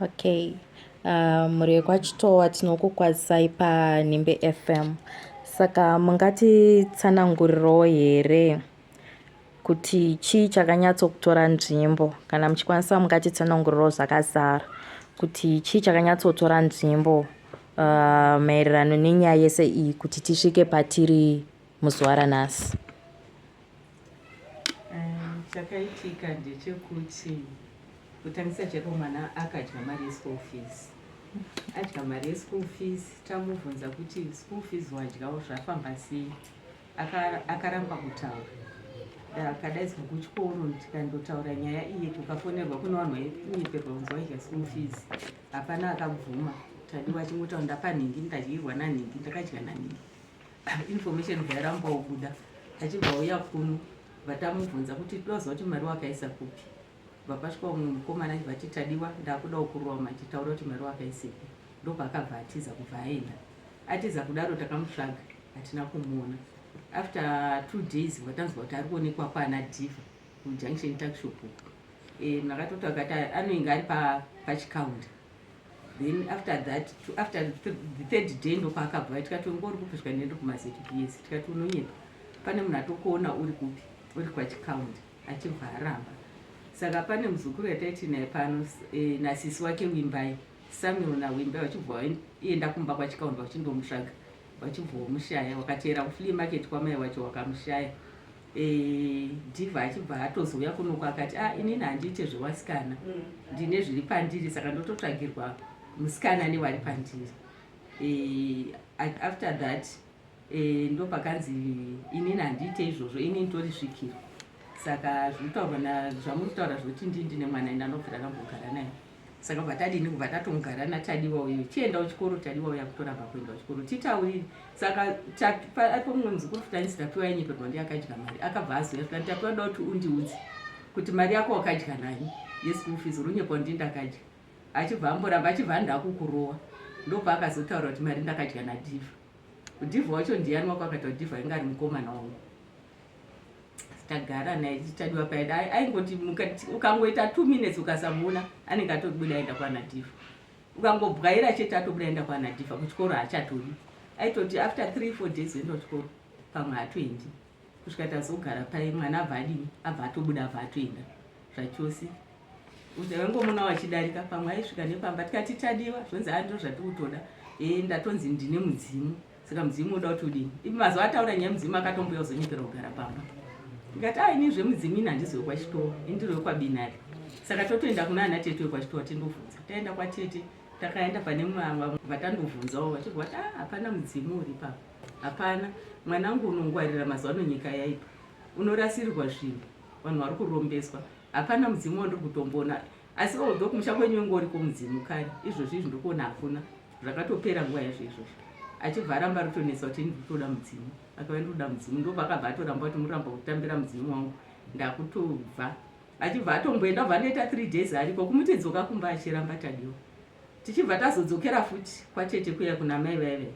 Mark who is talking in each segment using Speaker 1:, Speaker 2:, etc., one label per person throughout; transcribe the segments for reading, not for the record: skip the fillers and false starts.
Speaker 1: Okay. Mhuri yekwaChitowa tinokukwazisai paNhimbe FM. Saka mungatitsanangurirawo here kuti chii chakanyatsokutora nzvimbo kana muchikwanisa mungatitsanangurirawo zvakazara kuti chii chakanyatsotora nzvimbo maererano nenyaya yese iyi kuti tisvike patiri muzuva ranhasi.
Speaker 2: Chakaitika ndechekuti kutangisa chaiko mwana akadya mari yeschool fees, adya mari yeschool fees. Tamubvunza kuti school fees wadyawo zvafamba sei, akaramba kutaura. Akadaidzwa kuchikoro tikandotaura nyaya iyi, kukafonerwa kune vanhu vainyeperwa kunzi waidya school fees, hapana akabvuma. Tadiwa achingotaura, ndapa nhingi, ndadyirwa nanhingi, ndakadya nanhingi. Information bva yaramba kubuda. Achibva uya kuno, vatamubvunza kuti toziva kuti mari wakaisa kupi. Vapasvika umwe mukomana achibva ati, Tadiwa ndakuda kukurova manje, taura kuti mari wakaisepi. Ndopaakabva atiza kubva aenda. Atiza kudaro takamutsvaga, hatina kumuona. After 2 days vatanzwa kuti ari kuonekwa kwana Dhivha kuJunction Tuckshop uko. Makatoti akati anoinge ari pachikaunda. Then after that, after the third day ndopaakabva. Tikati ungori kupi? Zvikanzi kumaZBS. Tikati unonyepa, pane munhu atokuona uri kupi, uri kwachikaunda. Achibva aramba. Saka pane muzukuru yataiti naye pano nasisi wake Wimbai, Samuel naWimbai, vachibva vaenda kumba kwachikaunda vachindomutsvaga, vachibva vomushaya. Wakateera kuflea market kwamai wacho, wakamushaya. Dhivha achibva atozouya kunoko akati, a ah, inini handiite zvewasikana, ndine zviri pandiri, saka ndototsvagirwa musikana newari pandiri. After that ndopakanzi inini handiite izvozvo, inini torisvikiro. Saka zvinotaurwa zvamuri kutaura zvokuti ndii ndine mwana, ine anobvira akambogara naye. Saka bva tadini? Kubva tatomugara naTadiwa uyu, chienda kuchikoro Tadiwa uya kutoramba kuenda kuchikoro, titaurire. Saka aripo mumwe muzukuru futi ainzi Tapiwa, ainyeperwa ndiye akadya mari. Akabva azouya zvikanzi, Tapiwa, da kuti undiudze kuti mari yako wakadya nani yeschool fees, uri ndii ndakadya. Achibva amboramba, achibva andakukurowa. Ndopaakazotaura kuti mari ndakadya naDhivha. Dhivha wacho ndiani wako? Akati Dhivha ainge ari mukomana wangu. Tagara naye Tadiwa paida aingoti ukangoita 2 minutes ukasamuona, anenge atobuda aenda kwana Dhivha. Ukangobwaira chete, atobuda aenda kwana Dhivha. Kuchikoro haachatori, aitoti after 3, 4 days oenda kuchikoro, pamwe hatoendi kusvika tazogara pai. Mwana abva adini? Abva atobuda, abva atoenda zvachose. Vaingomuna wachidarika, pamwe aisvika nepamba. Tikati Tadiwa, zvonzi a ndo zvatiri kutoda. E, ndatonzi ndine mudzimu, saka mudzimu uda kuti udini? Ipi mazuva ataura nyaya mudzimu akatombuya kuzonyepera kugara pamba. Ndikati, a ini zvemudzimu ini handizi wekwaChitowa, indiri wekwaBinari. Saka totoenda kuna ana tete wekwaChitowa tindobvunza. Taenda kwatete, takaenda pane mumwe vatandobvunzawo, vachibva vati, a hapana mudzimu uri papa, hapana. Mwanangu, unongwarira, mazuva ano nyika yaipa, unorasirirwa zvinhu, vanhu vari kurombeswa, hapana mudzimu wandiri kutomboona. Asi although kumusha kwenyu ingoriko mudzimu kare, izvozvi izvi ndikuona hakuna, zvakatopera nguva yazvo izvozvo. Achibva aramba ritonetsa kuti ndiri kutoda mudzimu. Akava ndikuda mudzimu, ndobva atoramba kuti muramba kutambira mudzimu wangu, ndakutobva. Achibva atomboenda, bva ndoita 3 days ariko, kumuti dzoka kumba, achiramba Tadiwa. Tichibva tazodzokera futi kwatete kuya kuna mai vaive.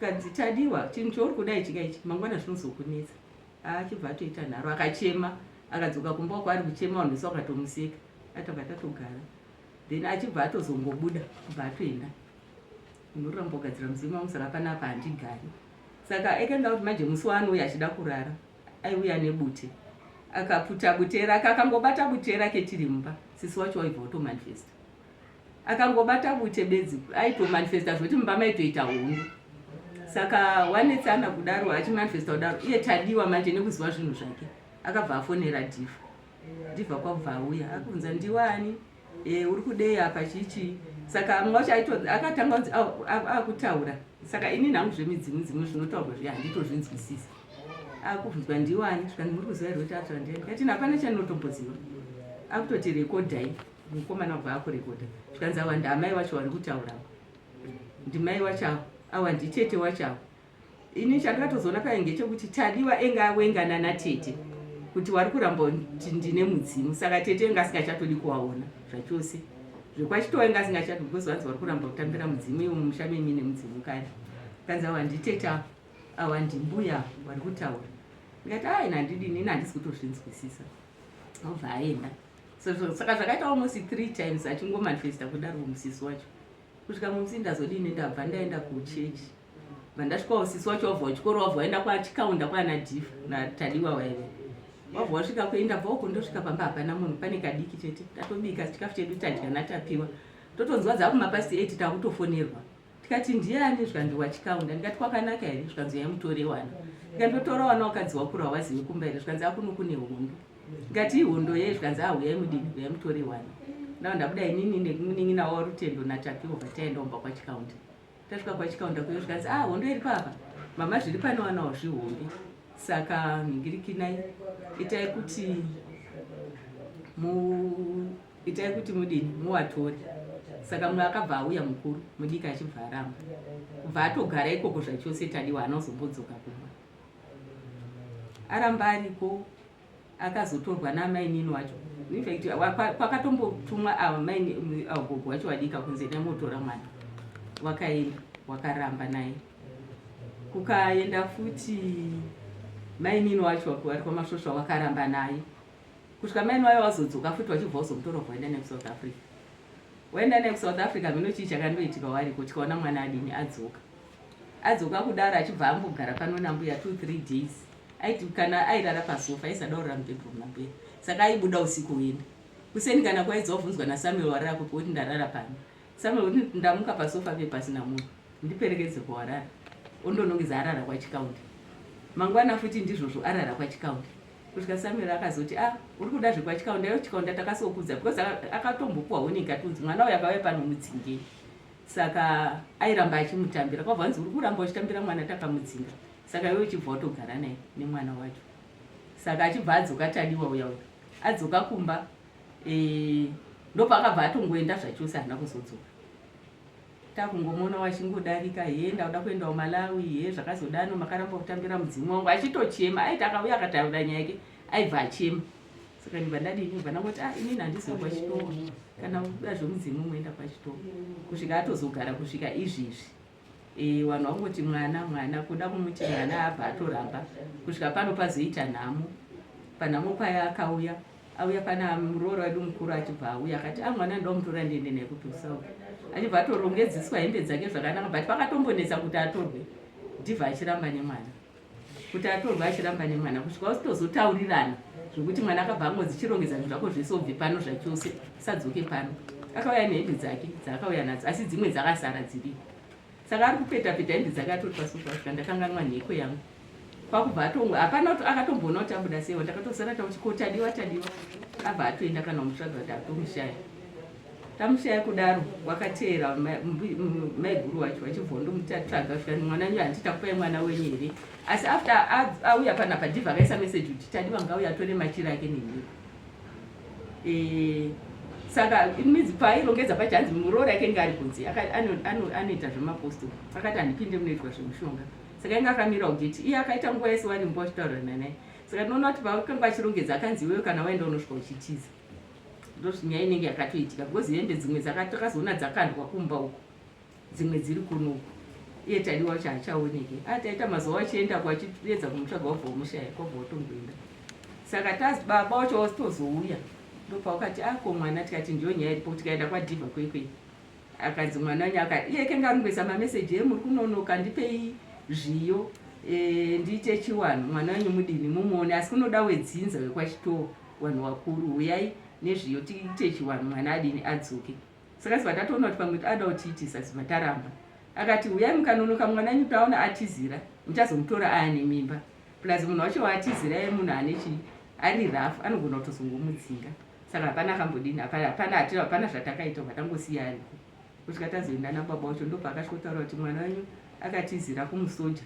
Speaker 2: Tikanzi, Tadiwa, chinhu chouri kuda ichi kaichi, mangwana zvinozokunetsa. Achibva atoita nharo, akachema, akadzoka kumba uko ari kuchema, vanhu vese vakatomuseka. Atobva tatogara, then achibva atozongobuda kubva atoenda, unoramba kugadzira mudzimu wangu, saka panapa handigari. Saka ekaenda kuti manje musi waanouya achida kurara, aiuya nebute, akaputa bute rake, akangobata bute rake tiri mumba, sisi wacho waibva utomanifesta. Akangobata bute bedzi, aitomanifesta zvokuti mumba maitoita hondo. Saka wanetsana kudaro, achimanifesta kudaro, iye Tadiwa manje nekuziva zvinhu zvake akabva afonera Dhivha. Dhivha kwabva auya, akubvunza, ndiwani? Uri kudei apa? Chichi? Saka mumwe wacho akatanga kunzi akutaura. Saka ini nhangu zvemidzimu dzimu zvinotaurwa zviya handitozvinzwisisi. Akubvunzwa, ndiwani? Zvikanzi, muri kuziva here kuti atsva ndiani? Kati hapana chandinotomboziva. Akutoti rekodhai. Mukomana ubva akurekodha. Zvikanzi, awa ndaamai wacho vari kutaura, ndimai wacho avo, awa nditete wacho avo. Ini chandakatozoona paye ngechekuti Tadiwa enga awengana natete kuti wari kuramba kuti ndine mudzimu. Saka tete enga asingachatodi kuwaona zvachose, zvekwachitowa enga asingachatodi, because vanzi vari kuramba kutambira mudzimu, iwo mumusha memi nemudzimu kare. Kanzi, awa nditete avo, awa ndimbuya vari kutaura. Ndikati, ai, handidini, ini handisi kutozvinzwisisa. Obva aenda. So, saka zvakaita almost three times achingomanifesta kudaro musisi wacho kusvika mumusi ndazodini, ndabva ndaenda kuchechi. Bva ndasvikawo, sisi wacho wabva kuchikoro, wabva waenda kwachikaunda kwaana Dhifa naTadiwa waive wabva wasvika kuenda. Bva uko ndosvika pamba, hapana munhu, pane kadiki chete. Tatobika chikafu chedu, tadya natapiwa, totonzwa dzakuma 8 takutofonerwa. Tikati, "Ndiani?" Zvikanzi, "Wachikaunda." Ndikati, "Kwakanaka here?" Zvikanzi, "Yaimutore wana." Ndikandotora wana, wakadzi wakura wazive kumba here? Zvikanzi, "Akuno kune hondo." Ndikati, "Ihondo yei?" Zvikanzi, "Ahuyai mudini, huyai mutore wana." Ndava ndabuda inini nemunin'ina waRutendo naTapiwa, bva taenda kumba kwachikaunda. Tasvika kwachikaunda kuyo, zvikanzi, "Ah, hondo iri papa mama, zviri pane wanawo zvihombe, saka nhingirikinai, itai kuti mu itai kuti mudini, muwatore." Saka mumwe akabva auya mukuru, mudiki achibva aramba, kubva atogara ikoko zvachose. Tadiwa haana kuzombodzoka kumba, aramba ariko. Akazotorwa namainini wacho. Infact kwakatombotumwa gogo wacho wadika kunze nemotora mwana, wakaenda, wakaramba naye. Kukaenda futi mainini wacho vari kwamasvosva, wakaramba naye kusvika maini wayo wazodzoka futi, wachibva uzomutora, waenda naye kuSouth Africa. Waenda naye kuSouth Africa, mino chii chakandoitika wariko, tikaona mwana adini, adzoka. Adzoka kudaro, achibva ambogara pano nambuya 2, 3 days. Aiti kana airara pasofa, aisada kurara mubedroom nambuya, saka aibuda usiku uenda kuseni. Kana kwaidza, wabvunzwa naSamuel, "Warara kupi?" Woti, "Ndarara pano." Samuel kuti, "Ndamuka pasofa pe pasina munhu, ndiperekedze kuwarara." Ondonongedza, arara kwachikaunda. Mangwana futi ndizvozvo, arara kwachikaunda, kusvika Samuel akazoti, "A ah, uri kuda zvekwachikaunda iyo, chikaunda takasokudza," because akatombopuwa warning atonzi mwana uyu akauya pano mudzingei. Saka airamba achimutambira, kwabva nzi, "Uri kuramba uchitambira mwana, takamudzinga, saka iwe uchibva watogara naye nemwana wacho." Saka achibva adzoka Tadiwa uya uya, adzoka kumba, ndopaakabva atongoenda zvachose, haana kuzodzoka. Takungomona wachingodarika, "He, ndakuda kuendawo Malawi, he, zvakazodano, makaramba kutambira mudzimu wangu," achitochema. Aiti akauya akataura nyaya yake, aibva achema. Saka ndibva ndadini, bva ndangoti, "Ah, inini handizivi kwachitoro, kana kuda zvomudzimu muenda kwachitoro." Kusvika atozogara kusvika izvizvi. Vanhu vangoti mwana, mwana, kuda kumuti mwana abva atoramba, kusvika pano pazoita nhamo. Panhamo paya akauya, auya pana muroora wedu mukuru, achibva auya akati, "A ah, mwana ndomutora ndiende naye kuPiusauka." Achibva atorongedziswa hembe dzake zvakanaka, but pakatombonetsa kuti atorwe. Dhivha achiramba nemwana, kuti atorwe achiramba nemwana, kusvika usitozotaurirana zvokuti mwana akabva angonzi, "Chirongedza zvinhu zvako zvese, ubve pano zvachose, sadzoke pano." Akauya nehembe dzake dzaakauya nadzo, asi dzimwe dzakasara dziripo. Saka ari kupeta peta hembe dzake, atori pasofa, svika, "Ndakanganwa nheko yangu." Kwakubva atongo, hapana akatomboona kuti abuda seiwa. Ndakatosara takuti, "Ko Tadiwa, Tadiwa?" Abva atoenda kana kumutsvaga kuti atomushaya. Tamushaya kudaro, wakateera maiguru wacho, vachibva ndomutsvaga svika, "Mwana nyu, handiti takupai mwana wenyu here?" Asi after auya panapa, Dhivha akaisa meseji kuti Tadiwa ngauya atore machira ake nenheko. Saka midzi paairongedza pacho, hanzi muroora yake inge ari kunze, anoita zvemapostori, akati, "Handipinde munoitwa zvemushonga." Saka inge akamira kugeti, iye akaita nguva yese vari mumba vachitaurirana naye. Saka tinoona kuti paakanga achirongedza, akanzi, "Iwewe kana waenda unosvika uchitiza." Ndozvinyaya inenge yakatoitika, because hembe dzimwe takazoona dzakandwa kumba uko, dzimwe dziri kunoku. Iye Tadiwa wacho haachaoneke. Ataita mazuva achiendako achiedza kumutsvaga, wabva wamushaya, kwabva watongoenda. Saka tazi baba wacho wasitozouya, ndopawakati, "Ako mwana." Tikati, "Ndiyo nyaya iripo." Tikaenda kwadhivha kwekwe, akanzi mwana wenyu aka iye kenga arungoisa mameseji, "Emuri kunonoka, ndipei zviyo, ndiite chiwanhu, mwana wenyu mudini, mumuone, asi kunoda wedzinza wekwachitoo, vanhu vakuru, uyai nezviyo tiite chiwanhu, mwana adini, adzoke." Saka sibva tatoona kuti pamwe ada kutiitisa, sibva taramba. Akati, "Uyai, mukanonoka mwana wenyu taona atizira, muchazomutora aane mimba, plus munhu wacho waatizira ye munhu ane chii, ari rafu, anogona kutozongomudzinga." Saka hapana akambodini, hapana hapana zvatakaita, ubva ariko kusvika tazoenda nababa wacho. Ndopaakasvikotaura kuti mwana wenyu akatizira kumusoja,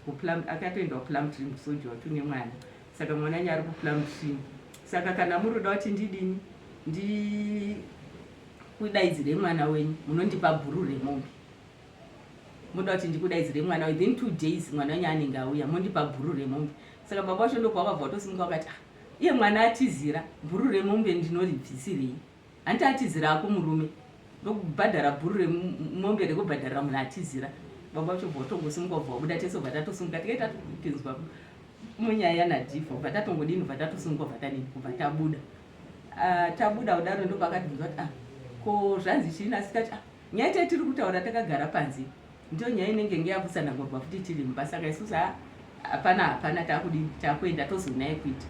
Speaker 2: akatoenda kuPlumtree, musoja wacho nemwana. Saka mwana wenyu ari kuPlumtree, saka kana muri kuda kuti ndidini, ndikudaidzire mwana wenyu, munondipa bhuru remombe. Muda kuti ndikudaidzire mwana within 2 days, mwana wenyu anenge auya, mondipa bhuru remombe. Saka baba wacho ndokwakabva watosimuka, wakati, "Ah, iye mwana atizira, bhuru remombe ndinoribvisirei? Handiti atizira ako murume, ndokubhadhara bhuru remombe rekubhadharira munhu atizira?" Baba vacho bva watongosimuka, ubva wabuda. Tese ubva tatosimuka, tikaita kupinzwa munyaya nadhivha, ubva tatongodini, ubva tatosimuka, ubva tadini, ubva tabuda. Ah, tabuda kudaro ndopakatibvunza kuti ah, ko zvanzi chii nhasi tati ah, nyaya ite tiri kutaura takagara panze ndiyo nyaya inenge nge yakutsanangurwa futi tiri mumba saka isusu ah, hapana hapana takudini takuenda tozoona yekuita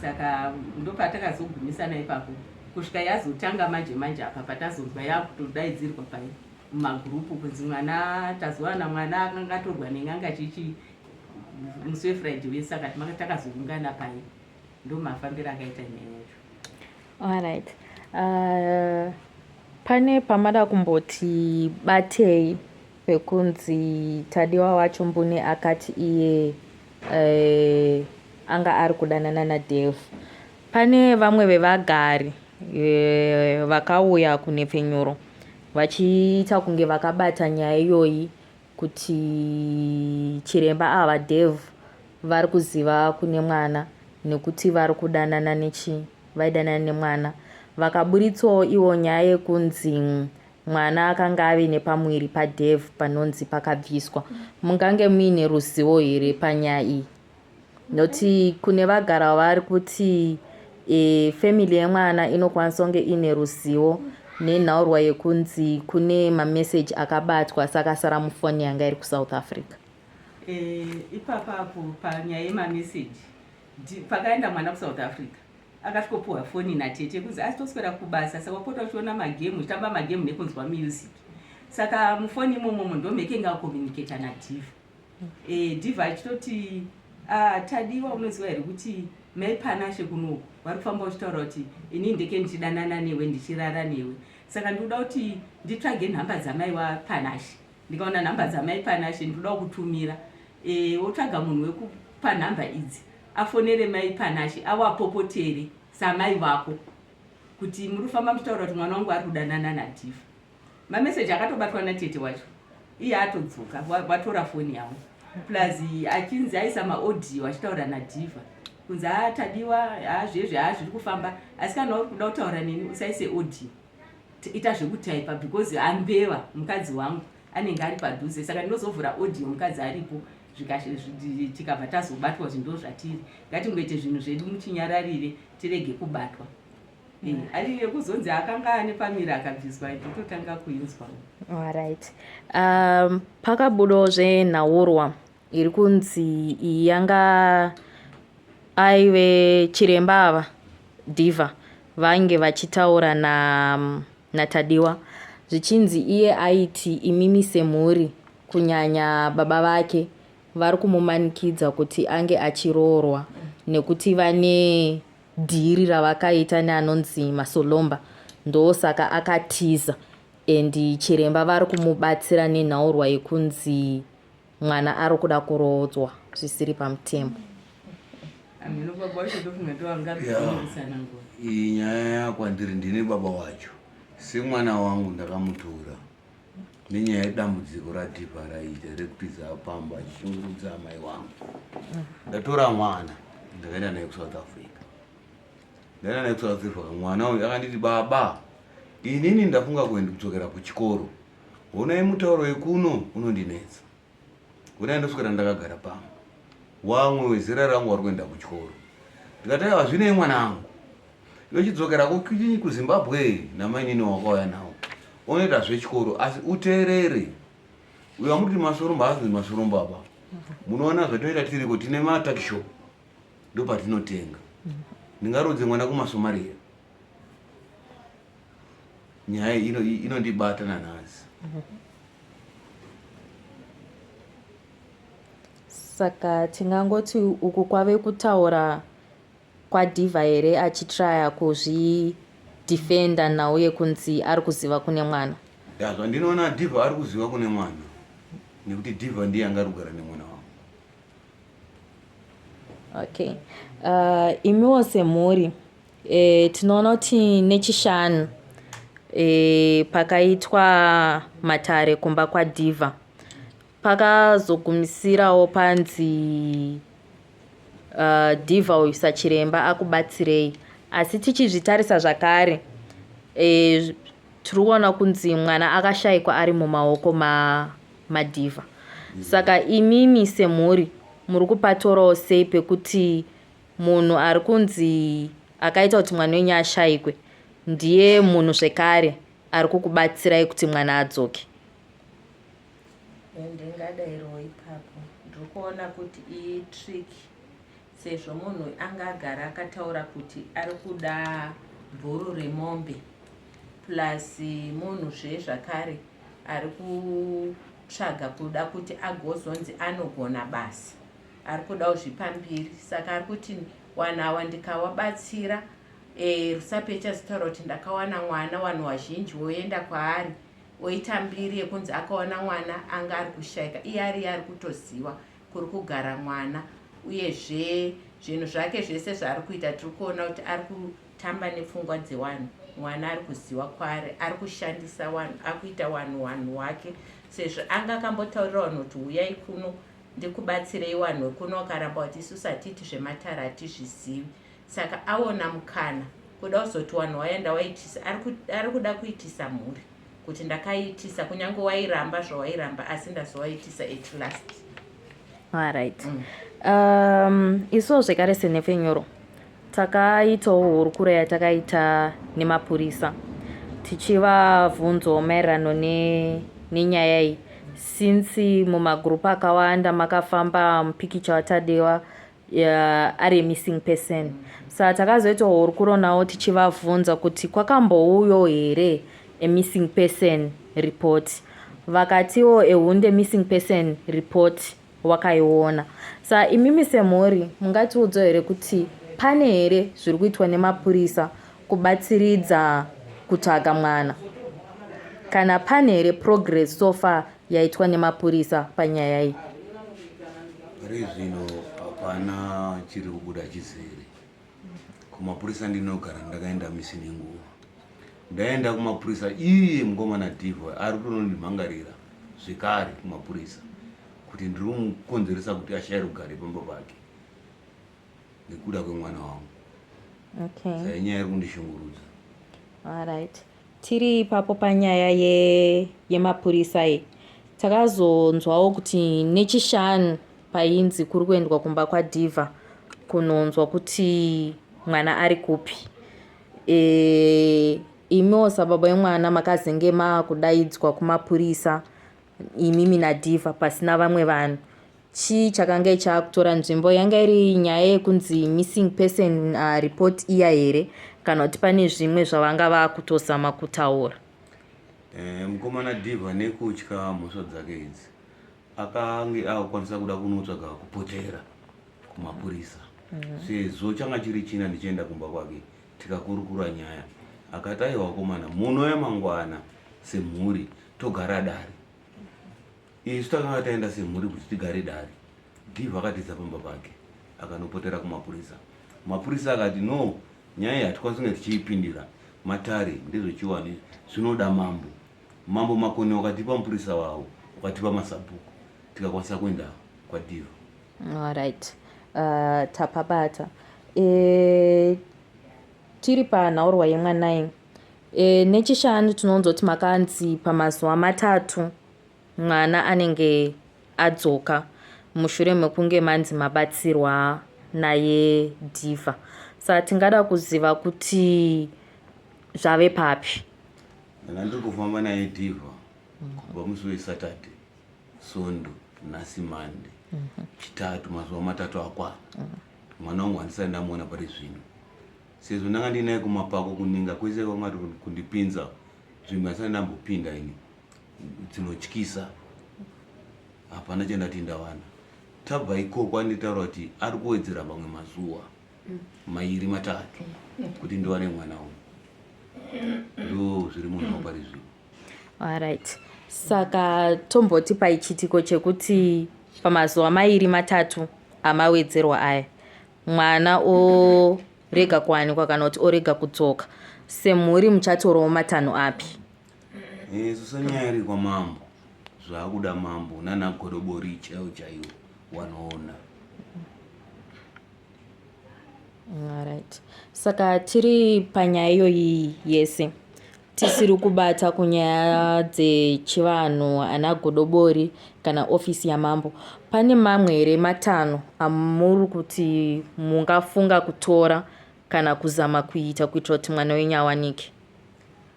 Speaker 2: saka ndopatakazogumisana ipapo kusvika yazotanga manje manje apa patazonzwa yakutodaidzirwa pai mumagurupu kunzi mwana tazowana mwana akanga atorwa nen'anga chichi musi wefriday wese saka takazoungana pai ndomafambiro akaita nyaya yacho.
Speaker 1: Alright. Pane pamada kumboti batei pekunzi Tadiwa wacho mbune akati iye anga ari kudanana naDave. Pane vamwe vevagari vakauya kunhepfenyuro vachiita kunge vakabata nyaya iyoyi kuti chiremba ava Dev vari kuziva kune mwana nekuti vari kudanana nechi vaidanana nemwana vakaburitsawo iwo nyaya yekunzi mwana akanga ave nepamuviri paDev panonzi pakabviswa mungange muine ruzivo here panyaya iyi Noti kune vagara vari kuti e, family yemwana inokwanisa kunge ine ruzivo nenhaurwa yekunzi kune mameseji akabatwa asi akasara mufoni yanga iri kuSouth Africa.
Speaker 2: E, ipapapo panyaya yemameseji pakaenda mwana kuSouth Africa akasvikopiwa foni natete kunzi asi toswera kubasa saka wapota uchiona magemu uchitamba magemu nekunzwa music saka mufoni imomomo ndomekenge acommunicata nadhiva Eh, Diva achitoti ah, Tadiwa unoziva here kuti mai Panashe kunoku vari kufamba uchitaura kuti ini ndeke ndichidanana newe ndichirara newe saka ndikuda kuti nditsvage nhamba dzamai waPanashe ndikaona nhamba dzamai Panashe ndikuda kukutumira e, wotsvaga munhu wekupa nhamba idzi afonere mai Panashe awapopotere samai vako kuti muri kufamba muchitaura kuti mwana wangu ari kudanana naDiva Mameseji akatobatwa natete wacho iye atodzoka vatora foni yavo plus achinzi aisa maaudio achitaura nadhivha kunzi haa tadiwa haa zvezvi haa zviri kufamba asi kana uri kuda kutaura neni usaise audio ita zvekutaipa because ambeva mukadzi wangu anenge ari padhuze saka ndinozovhura audio mukadzi aripo tikabva tazobatwa kuti ndo zvatiri ngatingoite zvinhu zvedu muchinyararire tirege kubatwa Eh, ari yekuzonzi akanga ane pamiri akabviswa tototanga kuinzwa.
Speaker 1: Alright. Pakabudawo zvenhaurwa iri kunzi iyi yanga aive chiremba ava Diva vainge vachitaura na naTadiwa zvichinzi iye aiti imimi semhuri kunyanya baba vake vari kumumanikidza kuti ange achiroorwa nekuti vane dhiri ravakaita neanonzi Masolomba ndosaka akatiza and chiremba vari kumubatsira nenhaurwa yekunzi mwana ari kuda kuroodzwa zvisiri pamutemo.
Speaker 3: Iyi nyaya yakwandiri ndine baba wacho semwana wangu ndakamutora nenyaya yedambudziko radhivha raita rekutiza pamba achishungurudza amai wangu ndatora mwana ndakaenda naye kusouth africa ndaenda naye kusouth africa mwana uyu akanditi baba inini ndafunga kuenda kudzokera kuchikoro honai mutauro wekuno unondinetsa honai ndoswera ndakagara pamba wamwe wezera rangu wari kuenda kuchikoro ndikati aiwa zvinei mwana wangu Yochidzokera kuchinyi kuZimbabwe namainini wakauya nawo. Onoita zvechikoro asi uteerere. Uyo amuti masoromba haasi masoromba apa. Munoona zvatinoita tiriko tine matakishop ndopatinotenga. Ndingarodze mwana kumaSomalia. Nyaya ino inondibata nanhasi.
Speaker 1: Saka tingangoti uku kwave kutaura kwaDiva here achitraya kuzvi defender nhau yekunzi ari kuziva kune mwana.
Speaker 3: Ya zvandinoona Diva ari kuziva kune mwana nekuti Diva ndiye anga ari kugara nemwana wangu.
Speaker 1: Okay. Imiwo semhuri e, tinoona kuti nechishanu e, pakaitwa matare kumba kwaDiva Pakazogumisirawo panzi Diva uyu sachiremba akubatsirei asi tichizvitarisa zvakare e, tiri kuona kunzi mwana akashaikwa ari mumaoko maDiva ma saka imimi semhuri muri kupatorawo sei pekuti munhu ari kunzi akaita kuti mwana wenyu ashaikwe ndiye munhu zvekare ari kukubatsirai kuti mwana adzoke.
Speaker 4: Ndingadairoo ipapo ndiri kuona kuti itrick sezvo munhu anga agara akataura kuti ari kuda bhuru remombe plus munhu zve zvakare ari kutsvaga kuda kuti agozonzi anogona basa ari kuda kuzvipa mbiri saka ari kuti wanhu awa ndikawabatsira e, rusape ichazotaura kuti ndakawana mwana wanhu wazhinji woenda kwaari oita mbiri yekunzi akawana mwana anga ari kushaika iye ariye ari kutoziwa kuri kugara mwana uyezve zvinhu zvake zvese zvaari kuita tiri kuona kuti ari kutamba nepfungwa dzewanhu mwana ari kuziwa kwaari ari kushandisa wanhu akuita wanhu wanhu wake sezvo anga akambotaurira vanhu kuti huyai kuno ndikubatsirei wanhu wekuno wakaramba kuti isusu hatiiti zvematare hatizvizivi saka aona mukana kuda kuzoti wanhu waenda waitisa ari kuda kuitisa mhuri kuti ndakaiitisa kunyange wairamba zvawairamba asi ndazowaitisa at last.
Speaker 1: Alright. Isuwo zvekare senhepfenyuro takaitawo hurukuro yatakaita nemapurisa tichivabvunzawo maererano nenyaya iyi since mumagroup akawanda makafamba mupikicha waTadewa ari missing person saka takazoita hurukuro navo tichivabvunza kuti kwakambouyo here a missing person report vakatiwo ehunde missing person report wakaiona saka imimi semhuri mungatiudzawo here kuti pane here zviri kuitwa nemapurisa kubatsiridza kutsvaga mwana kana pane here progress so far yaitwa nemapurisa panyaya iyi?
Speaker 3: Pari zvino hapana chiri kubuda chizere. Kumapurisa ndinogara ndakaenda misi nenguva. Ndaenda kumapurisa iye mukomana Divo ari kutonondimhangarira zvekare kumapurisa kuti ndiri kumukonzeresa kuti ashaye rugare pamba pake nekuda kwemwana wangu.
Speaker 1: Okay.
Speaker 3: Saka inyaya iri kundishungurudza.
Speaker 1: Alright. Tiri ipapo panyaya ye, yemapurisa iyi takazonzwawo kuti neChishanu painzi kuri kuendwa kumba kwaDhiva kunonzwa kuti mwana ari kupi. E, imiwo sababa vemwana makazenge makudaidzwa kumapurisa imimi naDhiva pasina vamwe vanhu. Chii chakange chakutora nzvimbo? Yanga iri nyaya yekunzi missing person report iya here kana kuti pane zvimwe zvavanga vakutozama kutaura?
Speaker 3: Eh, mukomana Diva nekutya mhosva dzake idzi akange akukwanisa kuda kunotsvaga kupotera kumapurisa sezvo changa chiri china ndichienda kumba kwake tikakurukura nyaya akati aiwa vakomana munouya mangwana semhuri togara dare. Isu takanga taenda semhuri kuti tigare dare. Div akatiza pamba pake akanopotera kumapurisa. Mapurisa akati no, nyaya iyi hatikwanisi kunge tichiipindira. Matare ndezvechiwani zvinoda mambo. Mambo Makoni wakatipa mupurisa wavo, wakatipa masabhuku tikakwanisa kuenda kwaDiv.
Speaker 1: Alright. Tapabata. E, tiri panhaurwa yemwana iyi. E, neChishanu tinonzwa kuti makanzi pamazuva matatu mwana anenge adzoka mushure mekunge manzi mabatsirwa naye Diva. Saka tingada kuziva kuti zvave papi.
Speaker 3: Ndanga ndiri kufamba naye Diva kubva musi weSaturday, Svondo, nhasi Monday, Chitatu, mazuva matatu akwana. Mwana wangu handisati ndamuona pari zvino. Sezvo ndanga ndinaye kumapako kuninga kwese kwanga kundipinza nzvimbo yandisati ndambopinda ini dzinotyisa hapana chandati ndawana. Tabva ikoko anditaura kuti ari kuwedzera mamwe mazuva mairi matatu kuti ndiwane mwana uyu. Ndo zviri munhu pari zvino.
Speaker 1: Alright. Saka tomboti paichitiko chekuti pamazuva mairi matatu amawedzerwa aya mwana orega kuwanikwa kana kuti orega kudzoka semhuri muchatorawo matanho api?
Speaker 3: Isu senyaya iri kwamambo zvakuda mambo nana godobori chaiwo chaiwo wanoona.
Speaker 1: Alright. Saka tiri panyaya iyoyi yese tisiri kubata kunyaya dzechivanhu ana godobori kana ofisi yamambo pane mamwe here matanho amuri kuti mungafunga kutora kana kuzama kuita kuitira kuti mwana wenyu awanike?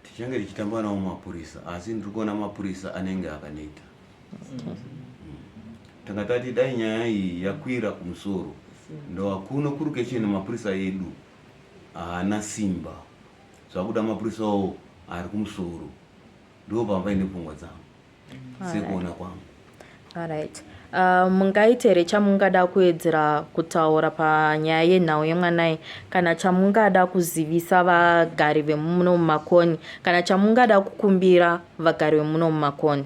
Speaker 3: Tichange tichitamba nawo mapurisa asi ndiri kuona mapurisa anenge akaneta. Tanga tati dai nyaya iyi yakwira kumusoro ndoakuno kurukecheni mapurisa edu haana simba zvakuda mapurisawo ari kumusoro ndo pambaine pfungwa dzangu sekuona kwangu.
Speaker 1: Alright. Mungaite here chamungada kuedzera kutaura panyaya yenhau yemwana iyi kana chamungada kuzivisa vagari vemuno mumakoni kana chamungada kukumbira vagari vemuno mumakoni?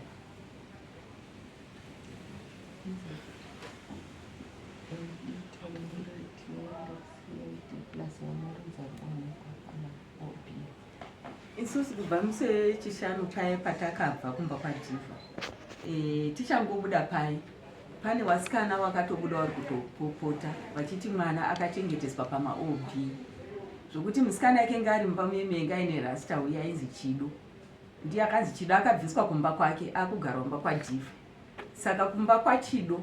Speaker 2: Isusu kubva musi wechishanu paye patakabva kumba kwaDhivha e, tichangobuda paye pane wasikana wakatobuda wari kutopopota vachiti mwana akachengeteswa pamaOB zvokuti musikana yakenge ari mumba muye menga aine rasta uye ainzi Chido ndiye akanzi Chido akabviswa kumba kwake akugara kumba kwaDhivha saka kumba kwaChido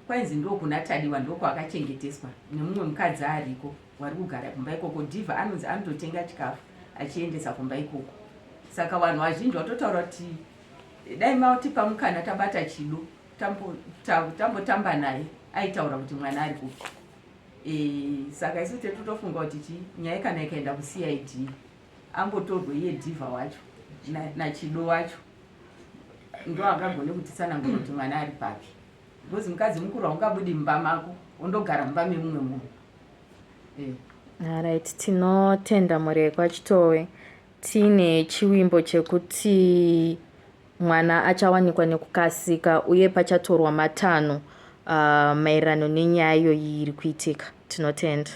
Speaker 2: kwainzi ndokuna Tadiwa ndokwaakachengeteswa nemumwe mukadzi ariko wari kugara kumba ikoko. Dhivha anonzi anototenga chikafu achiendesa kumba ikoko saka vanhu vazhinji vatotaura kuti dai matipa mukana tabata Chido tambotamba naye aitaura kuti mwana ari kupi e, saka isu tetotofunga kuti chi nyaya kana ikaenda kuCID ambotorwe iye Dhivha wacho naChido wacho ndo akagone kutitsanangura kuti mwana ari papi because mukadzi mukuru haungabudi mumba mako wondogara mumba memumwe munhu
Speaker 1: e. Alright, tinotenda mhuri yekwaChitowe. Tine chiwimbo chekuti mwana achawanikwa nekukasika uye pachatorwa matanho maererano nenyaya iyoyi iri kuitika. Tinotenda.